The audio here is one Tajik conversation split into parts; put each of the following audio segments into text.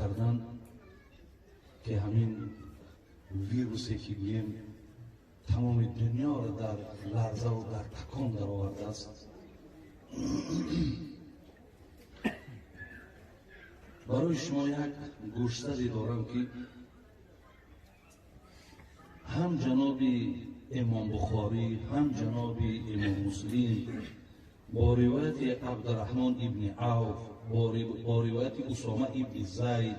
кардан ки ҳамин вирусе ки гӯем тамоми дунёро дар ларзаву дар такон даровардааст, барои шумо як гӯшзаде дорам ки ҳам ҷаноби имом Бухорӣ, ҳам ҷаноби имом Муслим бо ривояти Абдураҳмон ибни Авф, бо ривояти Усома ибни Зайд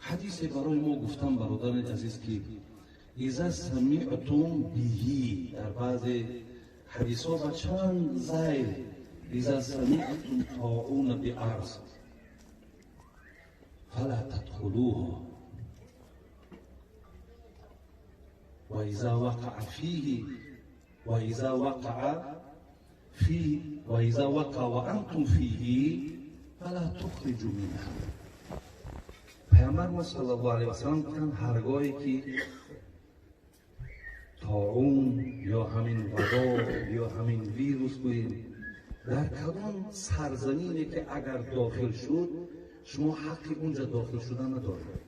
ҳадисе барои мо гуфтам, бародари азиз, ки иза самиътум биҳи, дар баъзе ҳадисҳо ба чанд зайд, иза самиътум тоуна биарз фала тадхулуҳа ва иза вақаа фиҳи ва иза вақаа фиҳи ва иза вақаа ва антум фиҳи фала тухриҷу минҳа. Пайғамбар мо саллаллоҳу алайҳи васаллам гуфтанд, ҳаргоҳе ки тоун ё ҳамин вабо ё ҳамин вирус гӯем дар кадом сарзамине ки агар дохил шуд, шумо ҳаққи унҷа дохил шудан надоред.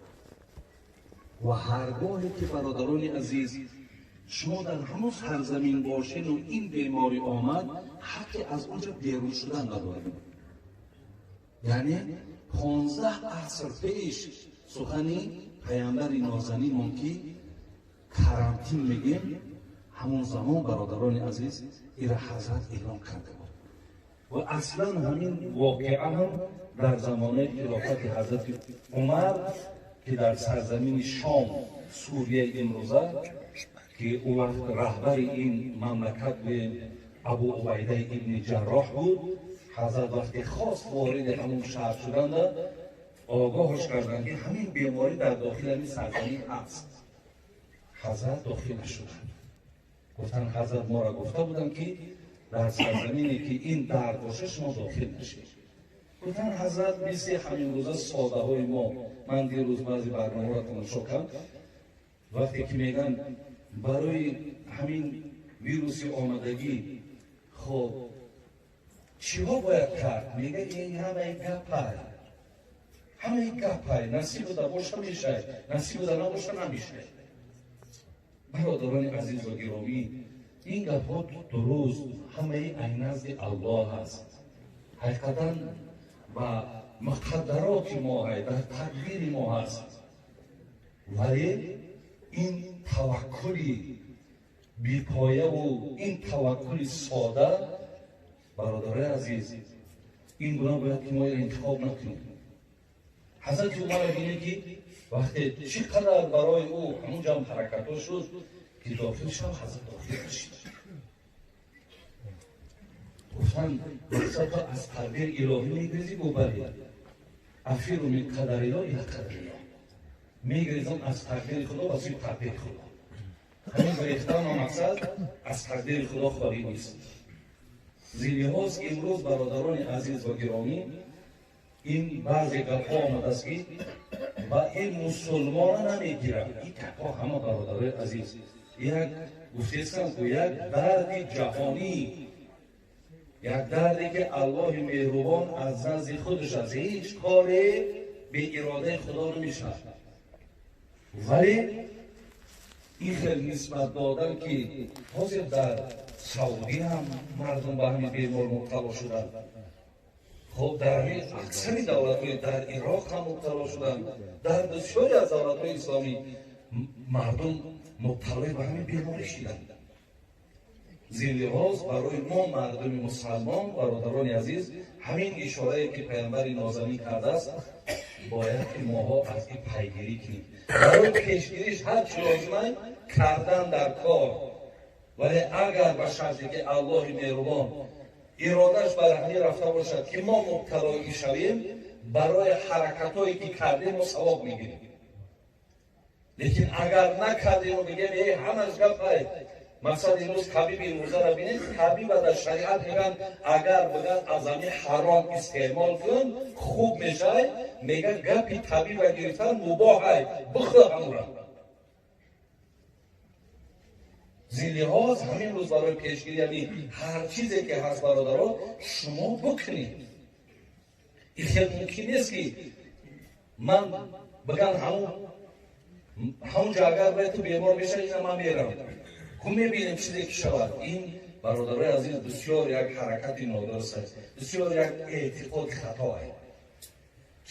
Ва ҳаргоҳе ки бародарони азиз шумо дар ҳамон сарзамин бошену ин беморӣ омад, ҳаққи аз унҷа берун шудан надоред. Яъне 15 аср пеш сухани паямбари нозанинмон ки карантин мегем, ҳамон замон бародарони азиз ира ҳазрат эълон карда буд. Ва аслан ҳамин воқеа ҳам дар замонаи хилофати ҳазрати Умар ки дар сарзамини Шом, Сурияи имрӯза, ки ӯ вақт раҳбари ин мамлакат гӯем Абу Убайдаи ибни Ҷарроҳ буд, ҳазрат вақте хост вориди ҳамон шаҳр шуданда огоҳш карданд ки ҳамин беморӣ дар дохили ҳамин сарзамин ҳаст. Ҳазрат дохил нашуданд. Гуфтанд ҳазрат моро гуфта буданд ки дар сарзамине ки ин дард боша шумо дохил нашед. Гуфтанд ҳазрат мисли ҳамин рӯза содаҳои мо, ман дирӯз баъзе барномаро тамошо кардам, вақте ки мегӯянд барои ҳамин вируси омадагӣ хоб чиҳо бояд кард, мега ин ҳамаи гапай, ҳамаи гапай, насибуда боша мешай, насибуда набоша намешай. Бародарони азизу гиромӣ, ин гапҳо дуруст, ҳамаи ай назди Аллоҳ аст. Ҳақиқатан ба муқаддароти мо ҳай, дар тақдири мо ҳаст. Вале ин таваккули бепояву ин таваккули сода, бародарои азиз, ин гуна бояд ки мо интихоб накунем. Ҳазрати Умар бинед ки вақте чӣ қадар барои ӯ ҳамун ҷамъ ҳаракатҳо шуд ки дохил шав, ҳазрат дохил нашид. Гуфтанд мақсад то аз тақдири илоҳӣ мегрезӣ? Гуфт бале. Афиру мин қадариллоҳ ила қадариллоҳ, мегрезам аз тақдири Худо ба сӯи тақдири Худо. Ҳамин гурехтан мақсад аз тақдири Худо холӣ нест. Зилиҳоз имрӯз бародарони азиз ва гиромӣ, ин баъзе гапҳо омадааст ки ба ин мусулмона намегирад. Ин гапҳо ҳама бародарои азиз як гуфтестам ку як дарди ҷаҳонӣ, як дарде ки Аллоҳи меҳрубон аз назди худаш аст, ҳеҷ коре беиродаи Худо намешавад. Вале ин хел нисбат додан ки ҳозир дар Саудӣ ҳам мардум ба ҳамин бемор мубтало шуданд, хоб дар ҳамин аксари давлатҳои дар Ироқ ҳам мубтало шуданд, дар бисёре аз давлатҳои исломӣ мардум мубталои ба ҳамин беморӣ шуданд. Зин лиҳоз барои мо мардуми мусалмон, бародарони азиз, ҳамин ишорае ки паямбари нозанин кардааст, бояд ки моҳо аз ин пайгирӣ кунем. Барои пешгириш ҳар чӣ лозима кардан дар кор, вале агар ба шарте ки Аллоҳи меҳрубон иродаш бар ҳамин рафта бошад ки мо мубталоӣ шавем, барои ҳаракатҳое ки кардем мо савоб мегирем. Лекин агар накардему бигем э ҳамаш гапай, мақсад имрӯз табиби имрӯзаро бинед, табиба дар шариат мегӯянд агар бигӯяд аз ҳамин ҳаром истеъмол кун хуб мешавад, мегӯяд гапи табиба гирифтан мубоҳай, бихӯр ҳамура. Зин лиҳоз ҳамин рӯз барои пешгирӣ ҳамин ҳар чизе ки ҳаст бародаро шумо бикунед. Ин хел мумкин нест ки Ман биган ҳамун ҷо агар бай ту бемор мешавӣ, ина ман мерам. Ку мебинем чизе ки шавад. Ин бародарои азиз бисёр як ҳаракати нодуруст аст, бисёр як эътиқоди хато аст.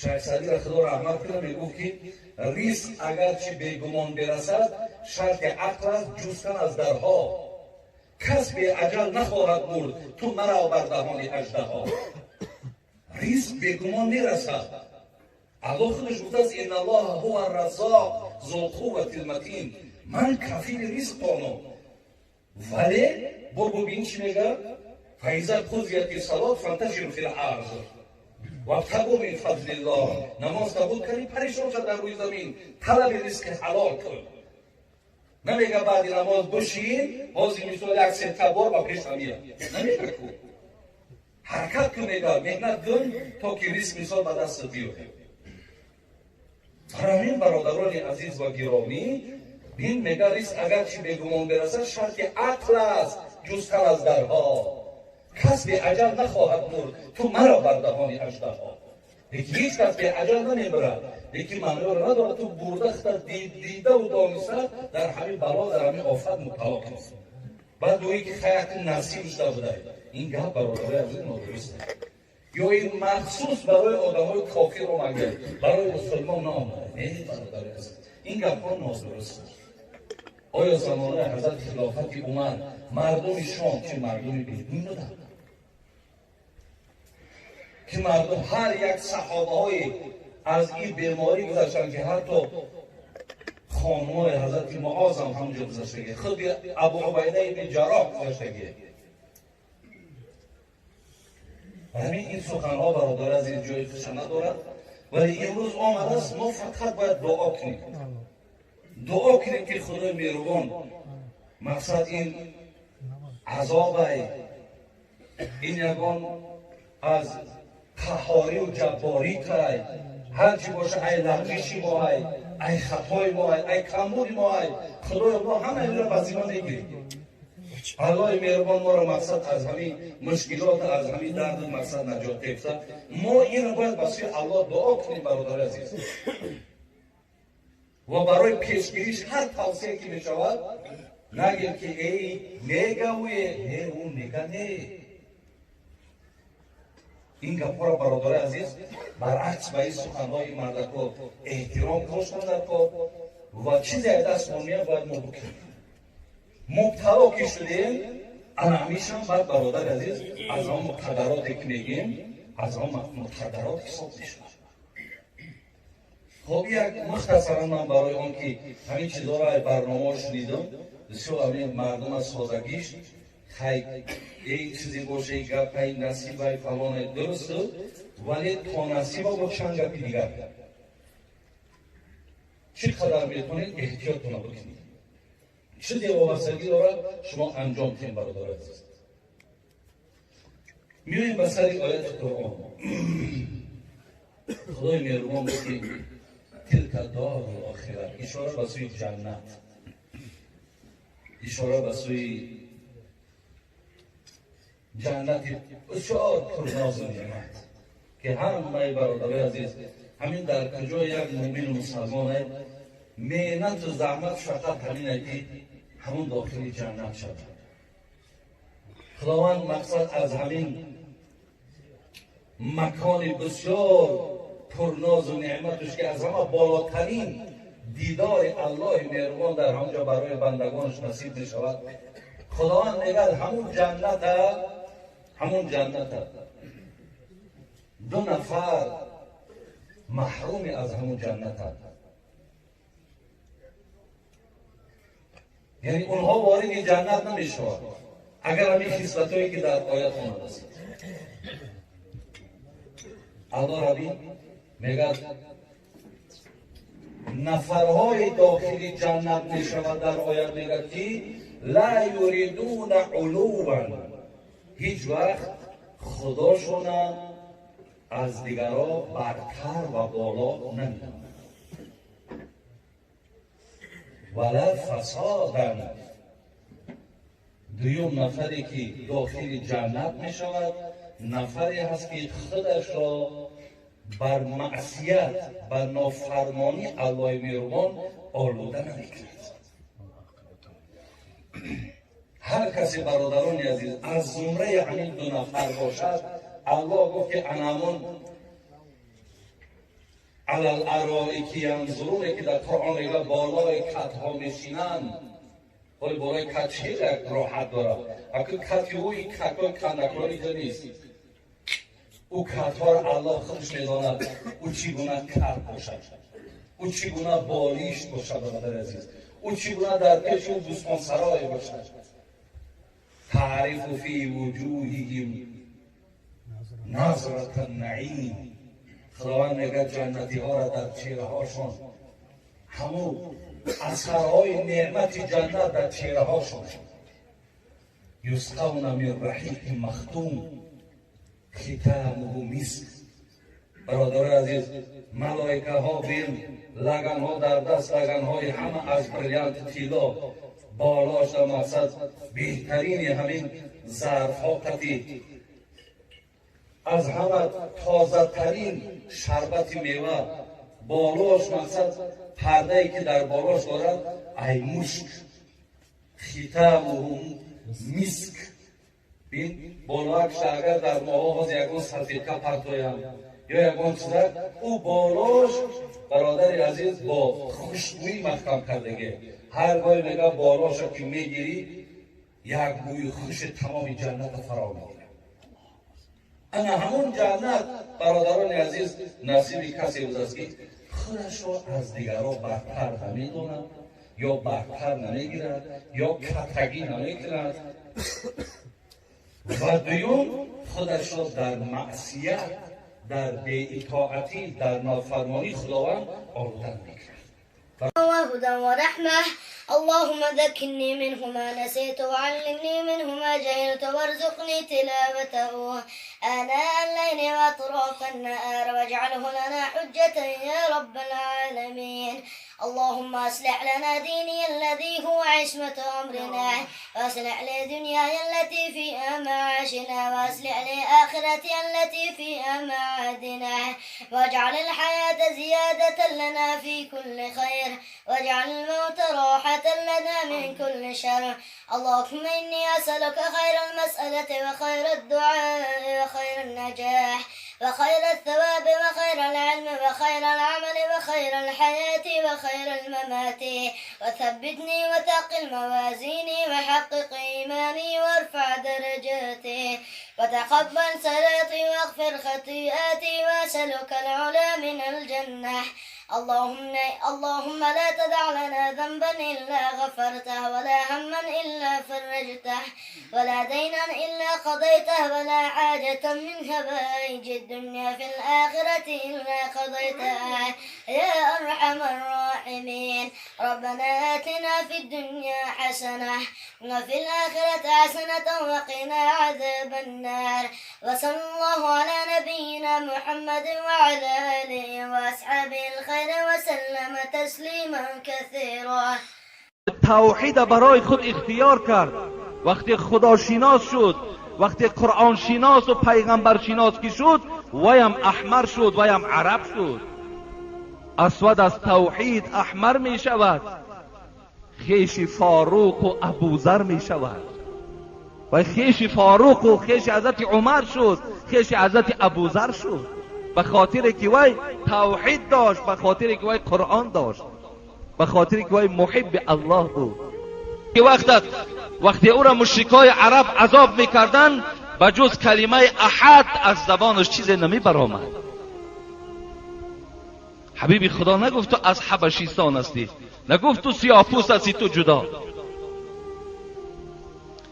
Шайх Саъдиро Худо раҳмат кунад, мегуфт ки ризқ агарчи бегумон бирасад, шарти ақл аст ҷустан аз дарҳо. Кас беаҷал нахоҳад мурд, ту маро бар даҳони аждаҳо. Ризқ бегумон мерасад. Аллоҳ худаш гуфтааст: инналлоҳа ҳува раззоқ зулқувватил матин. Ман кафили ризқонам. Вале бо бубин чӣ мегӯяд? Фаиза қузияти салот фанташиру фил арз вабтағу мин фазлиллоҳ. Намоз қабул кардӣ, парешон шав дар рӯи замин, талаби ризқи ҳалол кун. Намега баъди намоз бишин, ҳозир мисол як сета бор ба пешам меяд. Намега ку. Ҳаракат кун, мега, меҳнат кун, то ки ризқ мисол ба дастат биёяд. Барои ҳамин бародарони азиз ва гиромӣ, бин мега ризқ агарчи бегумон бирасад, шарти ақл аст ҷустан аз дарҳо. Кас беаҷал нахоҳад мурд, ту маро бар даҳони аждаҳо. Лекин ҳеҷ кас беаҷал намемирад, лекин маъноро надорад ту бурда худат дидаву дониста дар ҳамин бало, дар ҳамин офат мубтало кунӣ. Баъд гӯӣ ки хаяти насиб шуда буда. Ин гап бародарои азиз нодуруст аст. Ё ин махсус барои одамои кофир омада, барои мусулмон наомада. Не, бародари азиз, ин гапҳо нодуруст аст. Оё замонаи ҳазрати хилофати Умар мардуми Шом чи мардуми бедин буданд? Ки мардум ҳар як саҳобаҳое аз ин беморӣ гузаштанд, ки ҳатто хонумои ҳазрати Муоз ҳам ҳамонҷо гузаштагӣ, худи Абу Убайда ибни Ҷарроҳ гузаштагӣ. Ҳамин ин суханҳо бародари азиз ҷои худша надорад, вале имрӯз омадааст. Мо фақат бояд дуо кунем, дуо кунем ки Худои меҳрубон мақсад ин азобай, ин ягон аз қаҳорию ҷабборӣ тай, ҳарчи боша ай лағзиши мо, ай хатои мо, ай камбуди мо, ай Худоё мо ҳама инро ба зимма мегирем. Аллоҳи меҳрубон моро мақсад аз ҳамин мушкилот, аз ҳамин дарду мақсад наҷот диҳад. Мо инро бояд ба сӯи Аллоҳ дуо кунем, бародари азиз, ва барои пешгириш ҳар тавсия ки мешавад нагем ки эй мегавӯе, не, ӯ мега не. Ин гапҳоро бародари азиз баръакс ба ин суханҳои мардако эҳтиром гузоштан дар кор ва чизе аз даст мо меяд бояд мо бикунем. Мубтало ки шудем, ана ҳамишам баъд бародари азиз аз он муқаддароте ки мегӯем, аз он муқаддарот ҳисоб мешавад. Хоб, як мухтасаран ман барои он ки ҳамин чизҳоро барномаҳо шунидам, бисёр ҳамин мардум аз содагиш хай эй чизе боша, эй гап, ай насиб, ай фалон, ай дуруст, вале то насиба бо чанд гапи дигар чӣ қадар метавонед эҳтиёттона бикунед. Чизе вобастагӣ дорад, шумо анҷом диҳем, бародари азиз. Меоем ба сари ояти Қуръон. Худои меҳрубон гуфт ки тилка дорул охира, ишора ба сӯи ҷаннат, ишора ба сӯи ҷаннати бисёр пурнозу неъмат, ки ҳамаи бародарои азиз ҳамин дар куҷо як мӯмину мусалмоне меҳнату заҳмат фақат ҳамине ки ҳамон дохили ҷаннат шавад. Худованд мақсад аз ҳамин макони бисёр пурнозу неъматуш, ки аз ҳама болотарин дидори Аллоҳи меҳрубон дар ҳамонҷо барои бандагонаш насиб мешавад. Худованд мегӯяд ҳамун ҷанната, ҳамун ҷанната ду нафар маҳруми аз ҳамун ҷаннатанд, яъне онҳо вориди ҷаннат намешаванд агар ҳамин хислатҳое ки дар оят омадааст. Аллоҳ раби мегӯяд нафарҳои дохили ҷаннат мешавад. Дар оят мегӯяд ки ла юридуна улуван, ҳеҷ вақт худошона аз дигарҳо бартар ва боло намедонанд, вала фасодан. Дуюм нафаре ки дохили ҷаннат мешавад, нафаре ҳаст ки худашро Бар маъсият, бар нофармонӣ Аллоҳи меҳрубон олуда намекунад. Ҳар касе, бародарони азиз, аз зумраи ҳамин ду нафар бошад, Аллоҳ гуфт ки анамон алал ароики янзуруне, ки дар Қуръон мегӯяд, болои катҳо мешинанд. Ҳоли болои кат чӣ як роҳат дорад? Аку кати ӯ ин катҳои кандакори инҷа нест. Ӯ катҳоро Аллоҳ худаш медонад, ӯ чӣ гуна кат бошад, ӯ чӣ гуна болишт бошад, бародари азиз, ӯ чӣ гуна дар пеши ӯ бӯстонсарое бошад. Таърифу фи вуҷуҳиҳим назрата наим. Худованд мегӯяд, ҷаннатиҳоро дар чеҳраҳошон ҳамун асарҳои неъмати ҷаннат дар чеҳраҳошон. Юсқавна мин раҳиқи махтум хитамуҳу миск. Бародари азиз, малоикаҳо бин, лаганҳо дар даст, лаганҳои ҳама аз бриллианти тилло, болош дар мақсад беҳтарини ҳамин зарфҳо қатӣ аз ҳама тозатарин шарбати мева, болош мақсад пардае ки дар болош дорад ай мушк, хитамуҳу миск. Бин, болоакша агар дар моҳо ҳозир ягон салфетка партоям ё ягон чиза, ӯ болош, бародари азиз, бо хушбӯӣ маҳкам кардагӣ. Ҳар гоҳе мега болоша ки мегирӣ, як бӯи хуши тамоми ҷанната фаро мегирад. Ана ҳамон ҷаннат, бародарони азиз, насиби касе будааст, ки худашро аз дигарон бартар намедонад ё бартар намегирад ё катагӣ намекунад, ва дуюм, худашро дар маъсият, дар беитоатӣ, дар нофармонии Худованд олуда намекунад. وهدى ورحمة. اللهم ذكرني منه ما نسيت وعلمني منه ما جهلت وارزقني تلاوته آناء الليل وأطراف النهار واجعله لنا حجة يا رب العالمين. اللهم أصلح لنا ديني الذي هو عصمة أمرنا، وأصلح لي دنياي التي فيها معاشنا، وأصلح لي آخرتي التي فيها معادنا، واجعل الحياة زيادة لنا في كل خير، واجعل الموت راحة لنا من كل شر. اللهم إني أسألك خير المسألة وخير الدعاء وخير النجاح وخير الثواب وخير العلم وخير العمل وخير الحياة وخير الممات، وثبتني وثقل موازيني وحقق إيماني وارفع درجاتي وتقبل صلاتي واغفر خطيئاتي، وأسألك العلا من الجنة. اللهم لا تدع لنا ذنبا إلا غفرته، ولا هما إلا فرجته، ولا دينا إلا قضيته، ولا حاجة من حوائج الدنيا في الآخرة إلا قضيتها يا أرحم الراحمين. ربنا آتنا في الدنيا حسنة وفي الآخرة حسنة وقنا عذاب النار. وصلى الله على نبينا محمد وعلى آله وأصحابه الخير وسلم تسليما كثيرا. توحید برای خود اختیار کرد. وقتی خداشناس شد، وقتی قرآن شناس و پیغمبر شناس که شد، ویم احمر شد، ویم عرب شد. اسود از توحید احمر می شود، خیش فاروق و ابوذر می شود. و خیش فاروق و خیش حضرت عمر شد، خیش حضرت ابوذر شد، به خاطر که وی توحید داشت، به خاطر که وی قرآن داشت، به خاطر که وی محب الله بود. که وقتی او را مشرکای عرب عذاب میکردن، به جز کلمه احد از زبانش چیز نمی برآمد. حبیبی خدا نگفت تو از حبشیستان هستی، نگفت تو سیاه‌پوست هستی، تو جدا.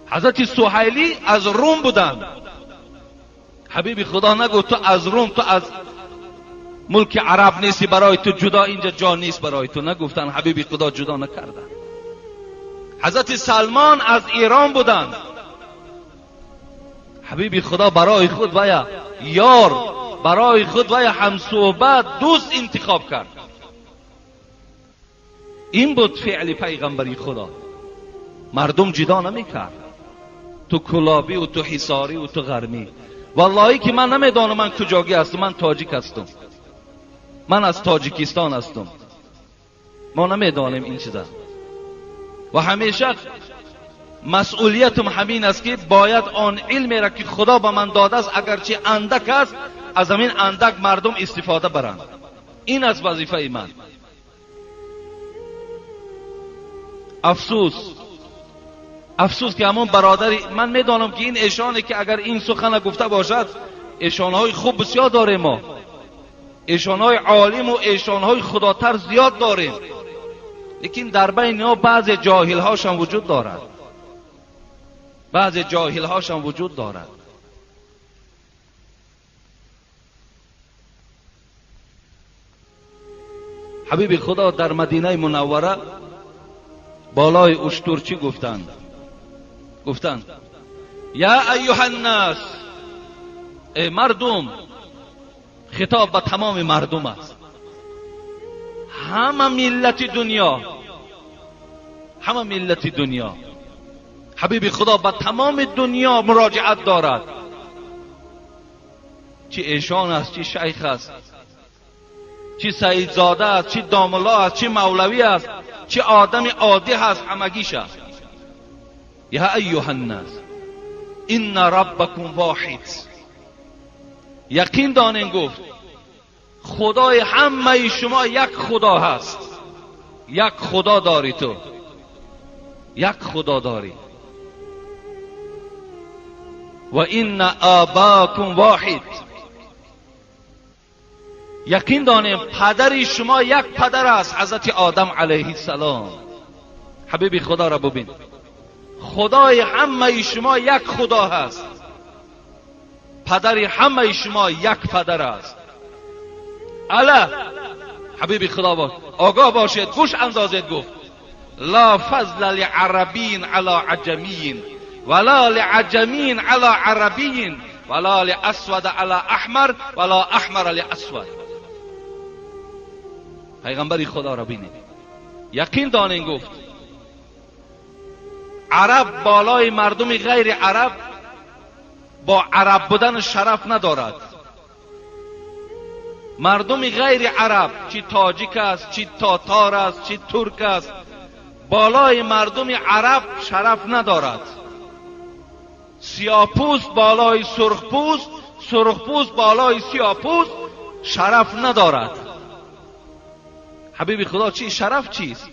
حضرت سهیلی از روم بودند. حبیبی خدا نگفت تو از روم، تو از ملک عرب نیستی، برای تو جدا اینجا جا نیست برای تو. نگفتن، حبیبی خدا جدا نکردن. حضرت سلمان از ایران بودند. حبیبی خدا برای خود و یا یار، برای خود و یا همصحبت، دوست انتخاب کرد. این بود فعل پیغمبری خدا. مردم جدا نمیکرد، تو کلابی و تو حصاری و تو غرمی. واللهی که من نمیدانم من کجاگی هستم، من تاجیک هستم. Ман аз Тоҷикистон ҳастам. Мо намедонем ин чиза. Ва ҳамеша масъулиятам ҳамин аст ки бояд он илмеро ки Худо ба ман додааст, агарчи андак аст, аз ҳамин андак мардум истифода баранд. Ин аст вазифаи ман. Афсӯс, афсӯс ки ҳамон бародари ман медонам ки ин эшоне ки агар ин сухана гуфта бошад, эшонҳои хуб бисёр дорем мо. Эшонҳои олиму эшонҳои худотар зиёд дорем. Лекин дар байни мо баъзе ҷоҳилҳошам вуҷуд дорад. Баъзе ҷоҳилҳошам вуҷуд дорад. Ҳабиби Худо дар Мадинаи Мунаввара болои уштур чӣ гуфтанд? Гуфтанд: Я айюҳаннас, эй мардум. Хитоб ба тамоми мардум аст. Ҳама миллати дунё, ҳама миллати дунё. Ҳабиби Худо ба тамоми дунё муроҷиат дорад. Чӣ эшон аст, чӣ шайх аст, чӣ саидзода аст, чӣ домулло аст, чӣ мавлавӣ аст, чӣ одами оддӣ ҳаст, ҳамагиш аст. Я айюҳаннас инна раббакум воҳид. Яқин донем, гуфт, Худои ҳамаи шумо як Худо ҳаст. Як Худо дорӣ ту. Як Худо дорӣ. Ва инна обакум воҳид. Яқин донем падари шумо як падар аст, ҳазрати Одам алайҳиссалом. Ҳабиби Худоро бубин. Худои ҳамаи шумо як Худо ҳаст. Падари ҳамаи шумо як падар аст. Ала ҳабиби Худо бош, огоҳ бошед, гӯш андозед, гуфт: ла фазла лиарабиин ала аҷамиин вала лиаҷамиин ала арабиин вала лиасвада ала аҳмар вала аҳмара лиасвад. Пайғамбари Худоро бинед. Яқин донем, гуфт, араб болои мардуми ғайри араб бо араб будан шараф надорад. Мардуми ғайри араб, чӣ тоҷик аст, чӣ татар аст, чӣ турк аст, болои мардуми араб шараф надорад. Сиёҳпӯст болои сурхпӯст, сурхпӯст болои сиёҳпӯст шараф надорад. Ҳабиби Худо, чӣ шараф чист?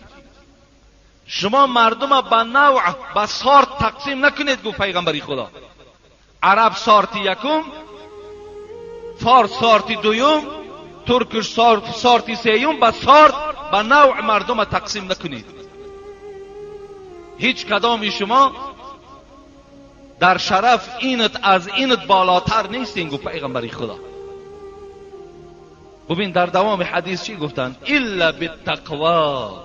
Шумо мардума ба навъ, ба сорт тақсим накунед, гуфт пайғамбари Худо. Араб сорти якум, форс сорти дуюм, туркш сорти сеюм, ба сорт, ба навъ мардума тақсим накунед. Ҳеҷ кадоми шумо дар шараф инат аз инат болотар нестин, гуфт пайғамбари Худо. Бубин дар давоми ҳадис чӣ гуфтанд? Илла биттақво.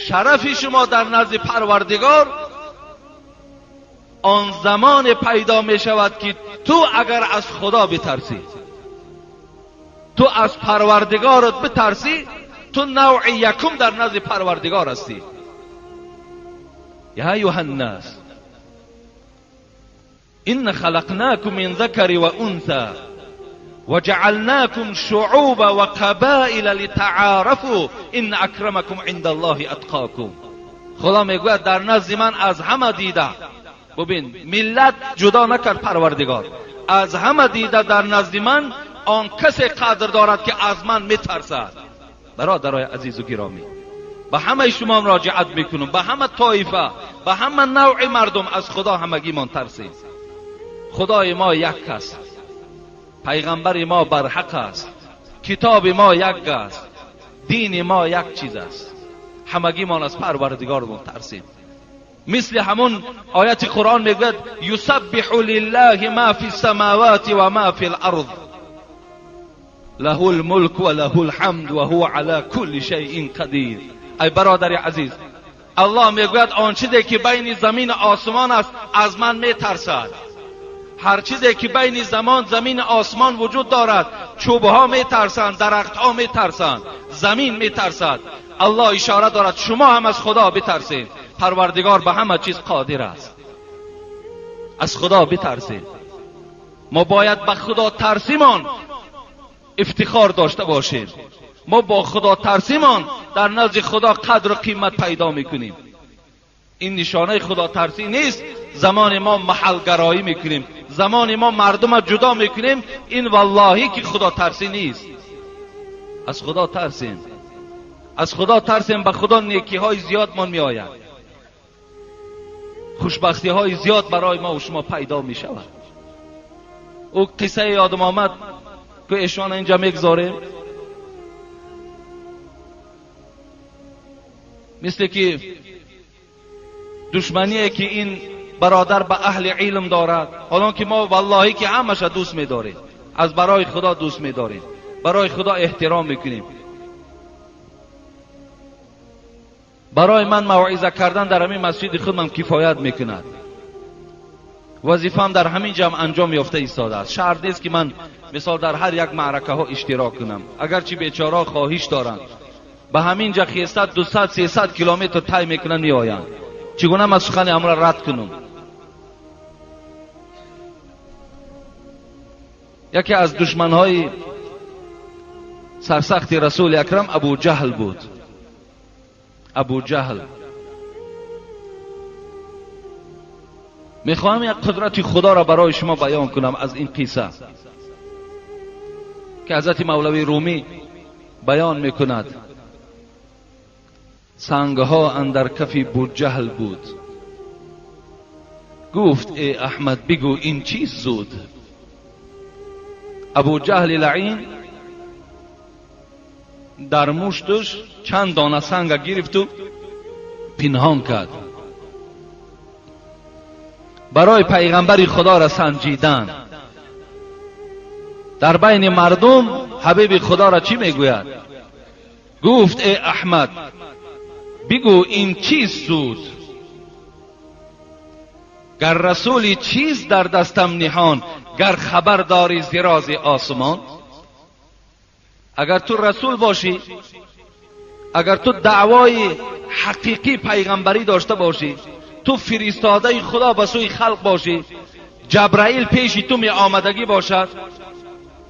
Шарафи шумо дар назди Парвардигор он замоне пайдо мешавад ки ту агар аз Худо битарсӣ, ту аз Парвардигорат битарсӣ, ту навъи якум дар назди Парвардигор ҳастӣ. Я айюҳаннас инна халақнакум мин закари ва унса وجعلناكم شعوبا وقبائل لتعارفوا إن أكرمكم عند الله أتقاكم. خدا میگوید در نزد من از همه دیده، ببین ملت جدا نکرد پروردگار، از همه دیده در نزد من آن کسی قدر دارد که از من میترسد. برادرای عزیز و گرامی، به همه شما مراجعت میکنم، به همه طایفه، به همه نوع مردم، از خدا همگیمان ترسیم. خدای ما یک است، پیغمبر ما برحق است، کتاب ما یک است، دین ما یک چیز است. همگیمان از پروردگارمان ترسیم. مثل همون آیت قرآن میگوید یسبح لله ما فی السماوات و ما فی الارض له الملک و له الحمد و هو علی کل شیء قدیر. ای برادر عزیز، الله میگوید آن چیزی که بین زمین و آسمان است از من میترسد. هر چیزی که بین زمین آسمان وجود دارد، چوبها میترسند، درختها میترسند، زمین میترسد. الله اشاره دارد شما هم از خدا بترسید. پروردگار به همه چیز قادر است. از خدا بترسید. ما باید به خدا ترسیمان افتخار داشته باشیم. ما با خدا ترسیمان در نزد خدا قدر و قیمت پیدا میکنیم. این نشانه خدا ترسی نیست. زمان ما محلگرایی میکنیم، زمان ما مردم جدا میکنیم، این واللهی که خدا ترسی نیست. از خدا ترسیم، از خدا ترسیم، به خدا نیکی های زیاد من میآید، خوشبختی های زیاد برای ما و شما پیدا میشود. او قصه یادم آمد که ایشان اینجا میگذاریم، مثل که دشمنیه که این برادر به اهل علم دارد، حالا که ما واللهی که همش دوست میداریم، از برای خدا دوست میداریم، برای خدا احترام میکنیم. برای من موعظه کردن در همین مسجد خودم کفایت میکند، وظیفه‌ام در همین جمع انجام یافته ایستاده است. شرط نیست که من مثال در هر یک معرکه ها اشتراک کنم، اگرچه بیچاره خواهش دارند به همین جا 100 200 300 کیلومتر طی میکنن میآیند، چگونه من سخن امر رد کنم؟ یکی از دشمنهای سرسخت رسول اکرم ابو جهل بود. ابو جهل، میخواهم یک قدرت خدا را برای شما بیان کنم از این قصه که حضرت مولوی رومی بیان میکند. سنگها اندر کف بوجهل بود، گفت ای احمد بگو این چیز زود. ابو جهل لعین در مشتش چند دانه سنگ گرفت و پنهان کرد برای پیغمبر خدا را سنجیدن. در بین مردم حبیب خدا را چی میگوید؟ گفت ای احمد بگو این چیز سود، گر رسولی چیز در دستم نهان، گر خبر داری ز راز آسمان. اگر تو رسول باشی، اگر تو دعوای حقیقی پیغمبری داشته باشی، تو فرستاده خدا به سوی خلق باشی، جبرائیل پیش تو می آمدگی باشد،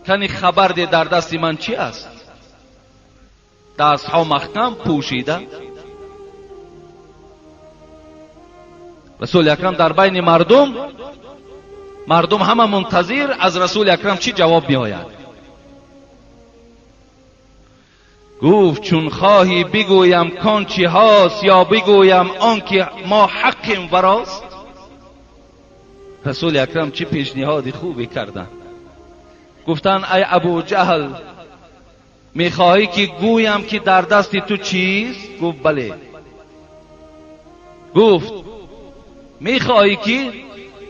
کنی خبر ده در دست من چی است؟ دستها محکم پوشیده. رسول اکرم در بین مردم، مردم همه منتظر از رسول اکرم چی جواب می آید. گفت چون خواهی بگویم کان چی هاست، یا بگویم آن که ما حقیم وراست. رسول اکرم چی پیشنهاد خوبی کردن. گفتن ای ابو جهل میخواهی که گویم که در دست تو چیست؟ گفت بله. گفت میخواهی که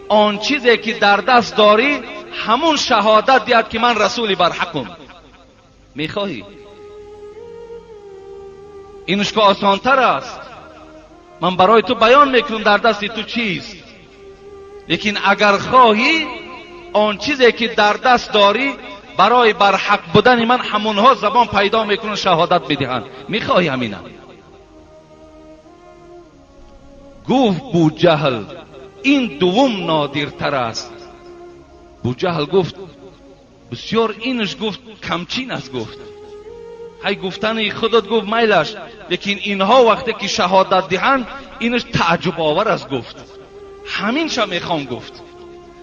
آن چیزی که در دست داری همون شهادت دهد که من رسولی برحقم؟ میخواهی؟ اینش که آسانتر است، من برای تو بیان میکنم در دست تو چیست، لیکن اگر خواهی آن چیزی که در دست داری برای برحق بودن من همونها زبان پیدا میکنن شهادت میدهند، میخواهی همینه؟ گفت بوجهل این دوم نادرتر است. بوجهل گفت بسیار اینش گفت کمچین است، گفت هی گفتن خودت گفت میلش، لیکن اینها وقتی که شهادت دهند اینش تعجب آور است. گفت همینش میخوام، گفت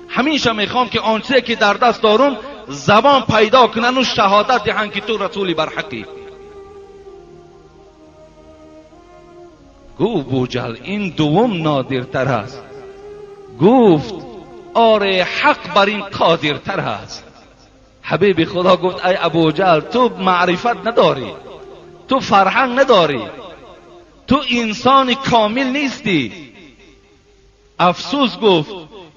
همینش میخوام که آنچه که در دست دارم زبان پیدا کنن و شهادت دهند که تو رسولی برحقی. گفت بوجهل این دوم نادرتر است. گفت آره حق بر این قادرتر است. حبیب خدا گفت ای ابوجهل تو معرفت نداری، تو فرهنگ نداری، تو انسان کامل نیستی. افسوس گفت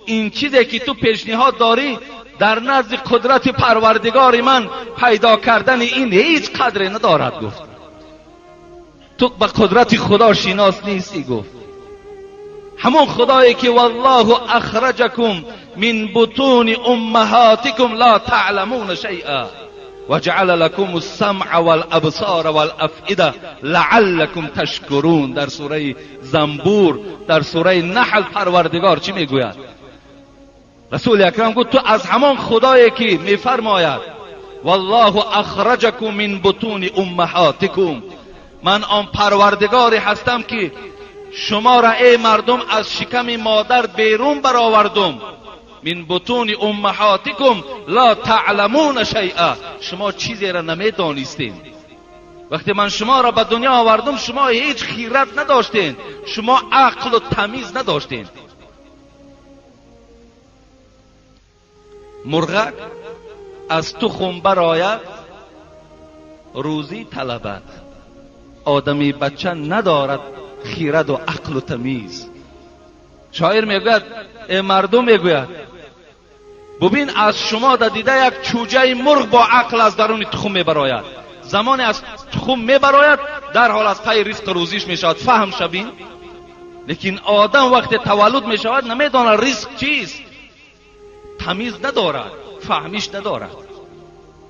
این چیزی که تو پیشنهاد داری در نزد قدرت پروردگار من پیدا کردن این هیچ قدری ندارد. گفت تو به قدرت خدا شناس نیستی. گفت همون خدایی که والله اخرجکم من بطون امهاتکم لا تعلمون شیئا وجعل لكم السمع والابصار والافئده لعلكم تشکرون. در سوره زنبور، در سوره نحل پروردگار چی میگوید؟ رسول اکرم گفت تو از همان خدایی که میفرماید والله اخرجکم من بطون امهاتکم. من آن پروردگاری هستم که شما را ای مردم از شکم مادر بیرون برآوردم. من بطون امهاتکم لا تعلمون شیئا. شما چیزی را نمیدانستین. وقتی من شما را به دنیا آوردم شما هیچ خیرت نداشتین، شما عقل و تمیز نداشتین. مرغک از تخم برآید روزی طلبد، آدمی بچه ندارد خیرد و عقل و تمیز. شاعر میگوید ای مردم، میگوید ببین از شما در دیده یک چوجه مرغ با عقل از درون تخم میبراید. زمان از تخم میبراید در حال از پی رزق روزیش میشود، فهم شبین. لیکن آدم وقت تولد میشود نمیداند رزق چیست، تمیز ندارد، فهمیش ندارد.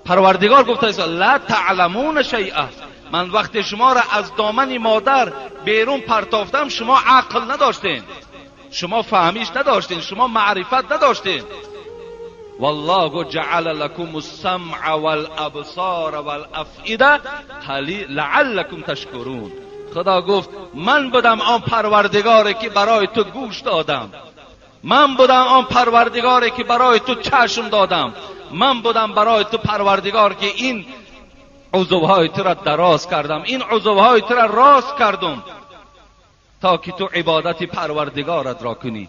پروردگار گفته است لا تعلمون شیئا. من وقت شما را از دامن مادر بیرون پرتافتم شما عقل نداشتین، شما فهمیش نداشتین، شما معرفت نداشتین. والله جعل لكم السمع والابصار والافئده لعلكم تشکرون. خدا گفت من بودم آن پروردگاری که برای تو گوش دادم، من بودم آن پروردگاری که برای تو چشم دادم، من بودم برای تو پروردگار که این عضوهای تو را دراز کردم، این عضوهای تو را راست کردم تا که تو عبادت پروردگارت را کنی،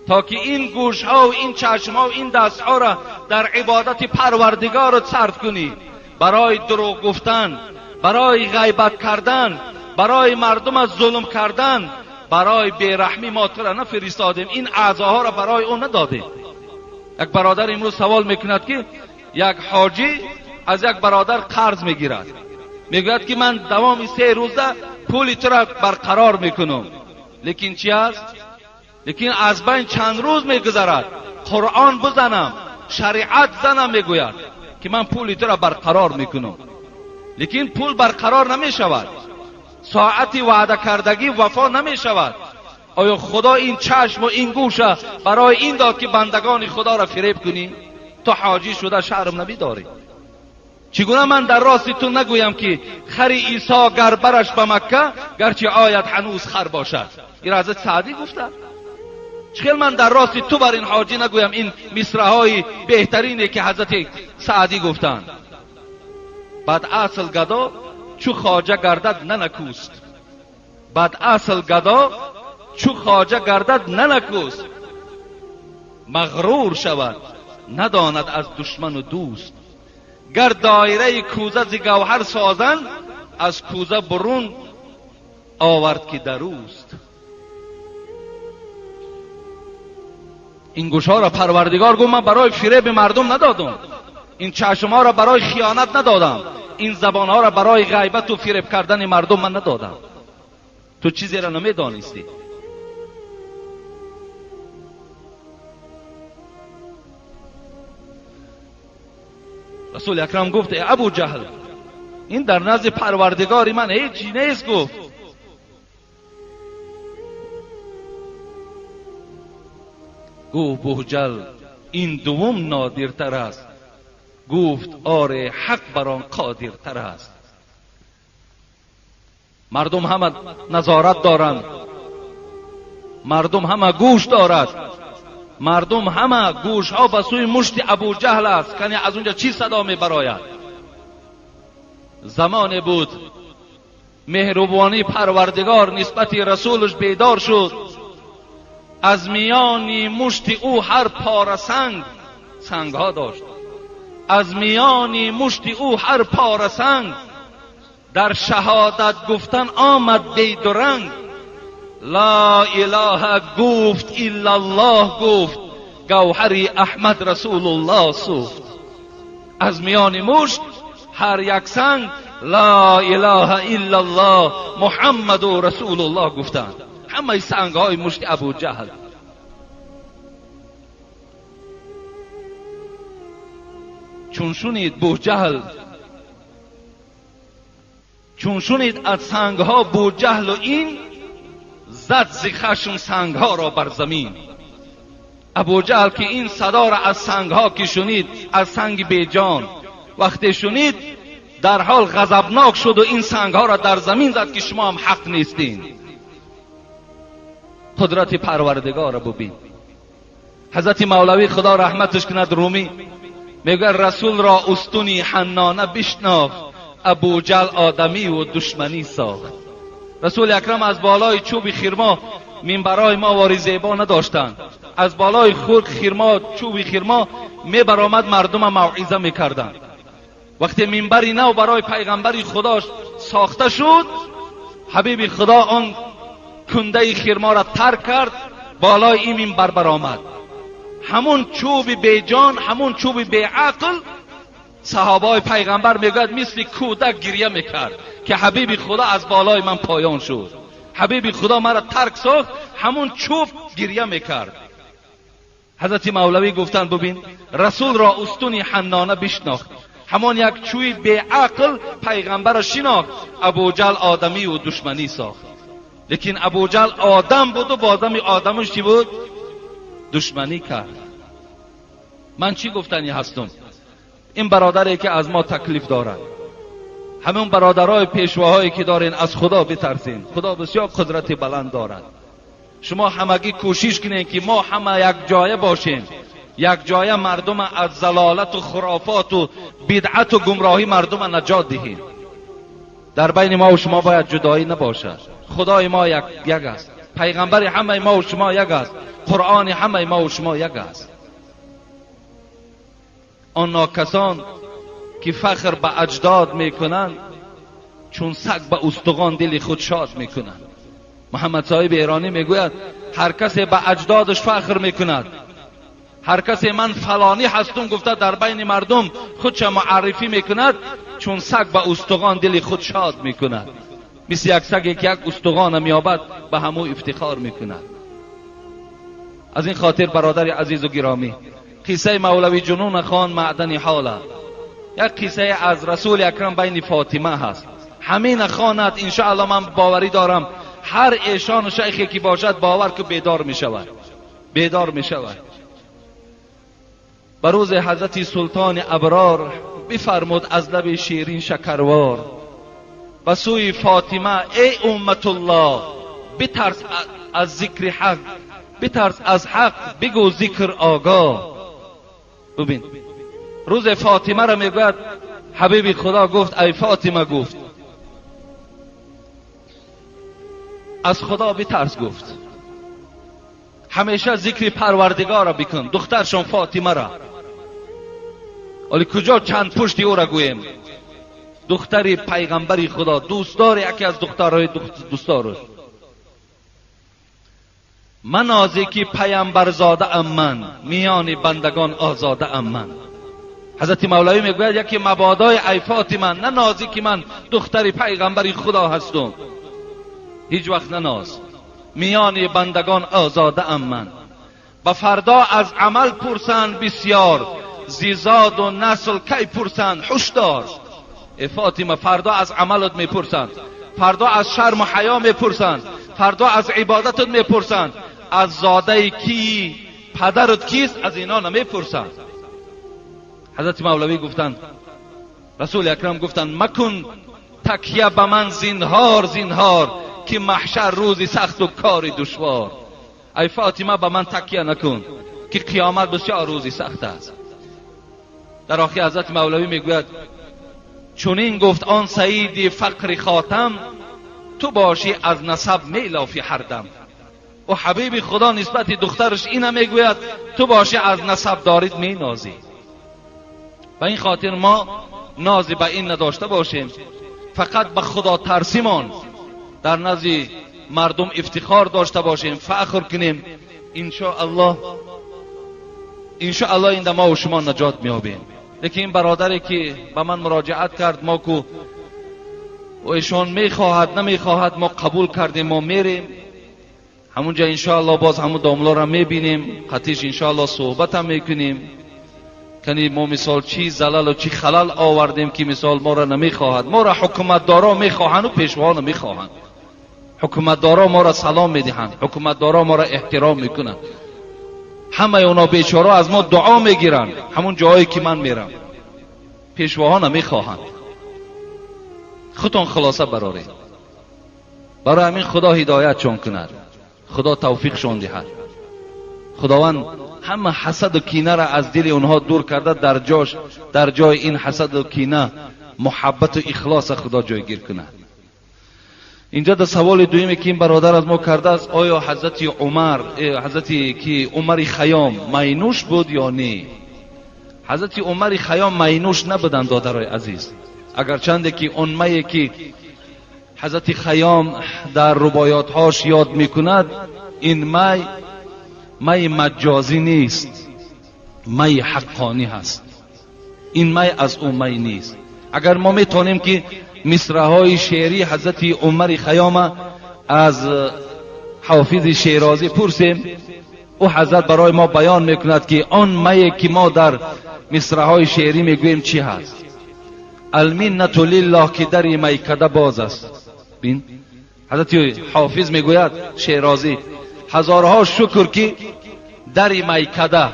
تا که این گوشها و این چشمها و این دستها را در عبادت پروردگارت صرف کنی. برای دروغ گفتن، برای غیبت کردن، برای مردم از ظلم کردن، برای بیرحمی ما تو را نفرستادیم، این اعضاها را برای او ندادیم. یک برادر امروز سوال میکند که یک حاجی از یک برادر قرض میگیرد، میگوید که من دوام 3 روزه پول تو را برقرار میکنم، لیکن چی است؟ لیکن از بین چند روز میگذرد، قرآن بزنم، شریعت زنم، میگوید که من پول تو را برقرار میکنم، لیکن پول برقرار نمیشود، ساعتی وعده کردگی وفا نمیشود. آیا خدا این چشم و این گوش برای این داد که بندگان خدا را فریب کنی؟ تو حاجی شده شرم نمیداری. چگونه من در راست تو نگویم که خر عیسی گر برش به مکه گرچه آید هنوز خر باشد؟ این را حضرت سعدی گفته. چخیل من در راست تو بر این حاجی نگویم این مصرع های بهترینه که حضرت سعدی گفتند. بعد اصل گدا چو خواجه گردد ننکوست، بعد اصل گدا چو خواجه گردد ننکوست، مغرور شود نداند از دشمن و دوست. گر دایره کوزه ز گوهر سازند از کوزه برون آورد که دروست. این گوشها را پروردگار گفت من برای فریب مردم ندادم، این چشمها را برای خیانت ندادم، این زبانها را برای غیبت و فریب کردن مردم من ندادم. تو چیزی را نمیدانستی. رسول اکرم گفت ای ابو جهل، این در نزد پروردگار من هیچی نیست. گفت بوجل این دوم نادرتر است. گفت آره حق بر آن قادرتر است. مردم همه نظارت دارند، مردم همه گوش دارد، مردم همه گوش ها به سوی مشت ابو جهل است که از اونجا چی صدا می براید. زمان بود مهربانی پروردگار نسبت رسولش بیدار شد، از میان مشت او هر پاره سنگ، سنگ ها داشت، از میان مشت او هر پاره سنگ در شهادت گفتن آمد بیدرنگ. لا اله گفت الا الله گفت، گوهری احمد رسول الله سوخت. از میان مشت هر یک سنگ لا اله الا الله محمد رسول الله گفتند. همه سنگ های مشت ابو جهل. چون شنید بوجهل، چون شنید از سنگ ها بوجهل و این، زد ز خشم سنگ ها را بر زمین. ابو جهل که این صدا را از سنگ ها که شنید، از سنگ بیجان، وقتی شنید در حال غضبناک شد و این سنگها را در زمین زد که شما هم حق نیستین. قدرت پروردگار را ببین. حضرت مولوی خدا رحمتش کند رومی میگه رسول را استونی حنانه بشناخت، ابوجهل آدمی و دشمنی ساخت. رسول اکرم از بالای چوب خرما، منبرای ما واری زیبا نداشتند، از بالای خرما چوب خرما میبرآمد مردم موعظه میکردند. وقتی منبری نو برای پیغمبر خدا ساخته شد، حبیب خدا آن کنده خرما را ترک کرد، بالای این منبر برآمد. همون چوب بیجان، همون چوب بیعقل، صحابای پیغمبر میگوید مثل کودک گریه میکرد که حبیب خدا از بالای من پایان شد، حبیب خدا مرا ترک ساخت، همون چوب گریه میکرد. حضرت مولوی گفتند ببین رسول را استونی حنانه بشناخت، همان یک چوی بیعقل پیغمبر را شناخت، ابوجهل آدمی و دشمنی ساخت. لیکن ابوجهل آدم بود و با آدمش چی بود؟ دشمنی کرد. من چی گفتنی هستم؟ این برادری که از ما تکلیف دارد، همون برادرای پیشواهایی که دارین، از خدا بترسین. خدا بسیار قدرت بلند دارد. شما همگی کوشش کنین که ما همه یک جایه باشیم، یک جایه مردم از ضلالت و خرافات و بدعت و گمراهی مردم نجات دهیم. در بین ما و شما باید جدایی نباشد. خدای ما یک است، پیغمبر همه ما و شما یک است، قرآن همه ما و شما یک است. آن ناکسان که فخر به اجداد میکنند، چون سگ به استخوان دل خود شاد میکنند. محمد صاحب ایرانی میگوید هر کسی به اجدادش فخر میکند، هر کسی من فلانی هستم گفته در بین مردم خودش معرفی میکند، چون سگ به استخوان دل خود شاد میکند. مثل یک سگی که یک استخوان میابد به همو افتخار میکند. از این خاطر برادر عزیز و گرامی، قصه مولوی جنون خان معدن حاله، یک قصه از رسول اکرم بین فاطمه هست. همین خواند انشاءالله من باوری دارم هر ایشان و شیخی که باشد باور که بیدار میشود، بیدار میشود. بروز حضرت سلطان ابرار بفرمود از لب شیرین شکروار به سوی فاطمه ای امت الله، بترس از ذکر حق، بترس از حق بگو ذکر آگاه. ببین روز فاطمه را میگوید حبیب خدا گفت ای فاطمه، گفت از خدا بترس، گفت همیشه ذکر پروردگار را بکن، دخترشان فاطمه را. ولی کجا چند پشتی او را گوییم؟ دختر پیغمبر خدا، دوستدار یکی از دخترهای دوستدارش. من آزی که پیامبر زاده ام من، میان بندگان آزاده ام من. حضرت مولوی میگوید یکی مبادای ای فاطمه، نه نازی که من دختر پیغمبر خدا هستم، هیچ وقت نناز، میان بندگان آزاده ام من. و فردا از عمل پرسند بسیار، زیزاد و نسل کی پرسند هشدار. ای فاطمه فردا از عملت میپرسند، فردا از شرم و حیا میپرسند، فردا از عبادتت میپرسند، از زاده کی، پدرت کیست، از اینا نمیپرسند. حضرت مولوی گفتند، رسول اکرم گفتند مکن تکیه به من زینهار زینهار، که محشر روزی سخت و کاری دشوار. ای فاطمه به من تکیه نکن که قیامت بسیار روزی سخت است. در آخر حضرت مولوی میگوید چونین گفت آن سعید فقر خاتم، تو باشی از نسب میلافی هر دم. و حبیب خدا نسبت دخترش اینه میگوید تو باشی از نسب دارید مینازی. به این خاطر ما نازی به این نداشته باشیم، فقط به خدا ترسیمان در نزد مردم افتخار داشته باشیم، فخر کنیم. انشاءالله انشاءالله این ما و شما نجات میابیم. لیکن این برادری که به من مراجعت کرد، ما کو و ایشان میخواهد نمیخواهد، ما قبول کردیم، ما میریم همونجا انشاءالله باز همون داملا را میبینیم، قطیش انشاءالله صحبت هم میکنیم. کنی ما مثال چی زلل و چی خلل آوردیم که مثال ما را نمیخواهد. ما را حکومتدارا میخواهند و پیشوا نمیخواهند. حکومتدارا ما را سلام میدهند، حکومتدارا ما را احترام میکنند، همه اونا بیچاره از ما دعا میگیرند همون جایی که من میرم. Пешвоҳо намехоҳанд. Худтон хулоса бароред. Барои ҳамин Худо ҳидоятшон кунад, Худо тавфиқшон диҳад. Худованд ҳама ҳасаду кинаро аз дили онҳо дур карда, дар ҷош, дар ҷои ин ҳасаду кина муҳаббату ихлоса Худо ҷойгир кунад. Инҷа дар саволи дуюме ки ин бародар аз мо кардааст, оё ҳазрати Умар, ҳазрати ки Умари Хайём майнӯш буд ё не? Ҳазрати Умари Хайём майнӯш набуданд, додарои азиз. Агарчанде ки он мае ки ҳазрати Хайём дар рубоётҳош ёд мекунад, ин май майи маҷозӣ нест, майи ҳаққонӣ ҳаст. Ин май аз ӯ май нест. Агар мо метавонем ки мисраҳои шеърии ҳазрати Умари Хайёма аз Ҳофизи Шерозӣ пурсем, ӯ ҳазрат барои мо баён мекунад ки он мае ки мо дар мисраҳои шеърӣ мегӯем чӣ ҳаст. Алминнату лиллоҳ ки дари майкада боз аст. Бин, ҳазрати Ҳофиз мегӯяд, Шерозӣ, ҳазорҳо шукр ки дари майкада,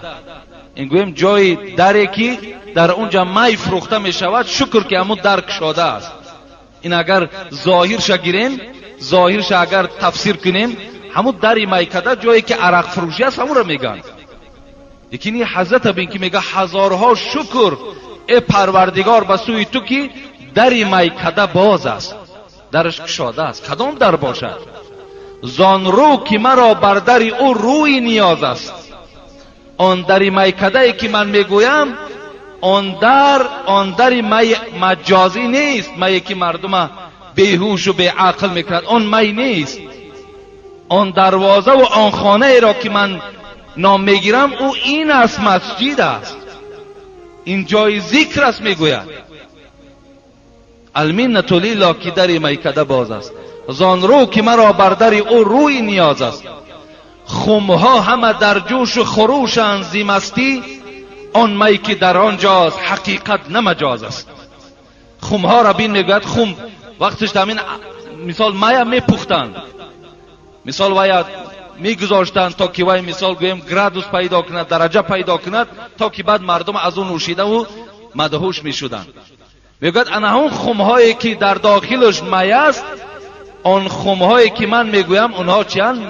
ин гӯем ҷои даре ки дар онҷа май фурӯхта мешавад, шукр ки ҳамун дар кушода аст. Ин агар зоҳирша гирем, зоҳирша агар тафсир кунем, ҳамун дари майкада ҷое ки арақфурӯшӣ аст, ҳамунро мегӯянд. Лекин ин ҳазрата бин ки мега ҳазорҳо шукр э Парвардигор ба сӯи ту ки дари майкада боз аст, дараш кушода аст. Кадом дар бошад? Зон рӯ ки маро бар дари ӯ рӯи ниёз аст. Он дари майкадае ки ман мегӯям, он дар, он дари май маҷозӣ нест, мае ки мардума беҳушу беақл мекунад, он май нест. Он дарвозаву он хонаеро ки ман ном мегирам, ӯ ин аст, масҷид аст, ин ҷои зикр аст. Мегӯяд алминнату лиллоҳ ки дари майкада боз аст, зон рӯ ки маро бар дари ӯ рӯи ниёз аст. Хумҳо ҳама дар ҷӯшу хурӯшанд зи мастӣ, он май ки дар он ҷост ҳақиқат на маҷоз аст. Хумҳоро бин, мегӯяд, хум вақтиш ҳамин мисол мая мепухтанд, мисол вая мегузоштанд то ки вай мисол гӯем градус пайдо кунад, дараҷа пайдо кунад, то ки баъд мардум аз ӯ нӯшидаву мадҳуш мешуданд. Мегӯяд ана ҳамон хумҳое ки дар дохилаш май аст, он хумҳое ки ман мегӯям, онҳо чиянд?